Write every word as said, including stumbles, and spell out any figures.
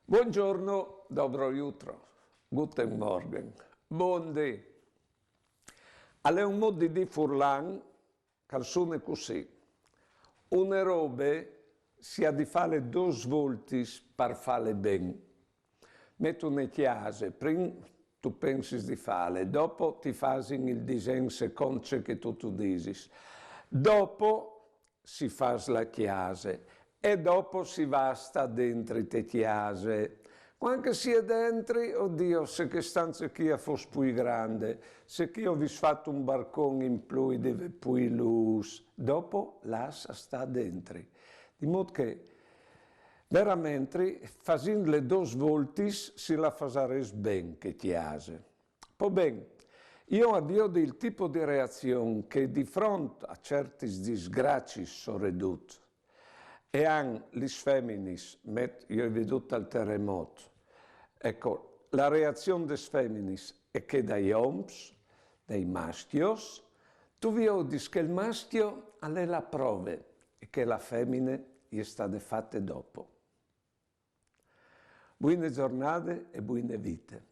Buongiorno, dobro jutro, guten Morgen, bundì. Al è un mot di dì furlan ch'al sune cussì: une robe si à di fale dôs voltis par fale ben. Met une cjase, prin tu pensis di fale, dopo ti fasin il disen secont ce che tu tu disis, dopo si fâs la cjase e dopo si va a stâ dentri te cjase. Cuant che si è dentri, o Diu, se chê stanze chi a fos plui grande, se chi o vis fat un barcon in plui, di vê plui lûs, dopo lâs a stâ dentri. Di mût che veramentri, fasint le dôs voltis, si la fasarès ben chê cjase. Po ben, jo o viodi il tipo di reazion che di front a ciertis disgraciis soredut e àn lis feminis, met jo o ai viodût al teremot. Eco, la reazion des feminis e chê dai oms, dai mascjos, tu viodis che il mascjo al è la prove e che la femine e je stade fate dopo. Buine zornade e buine vite.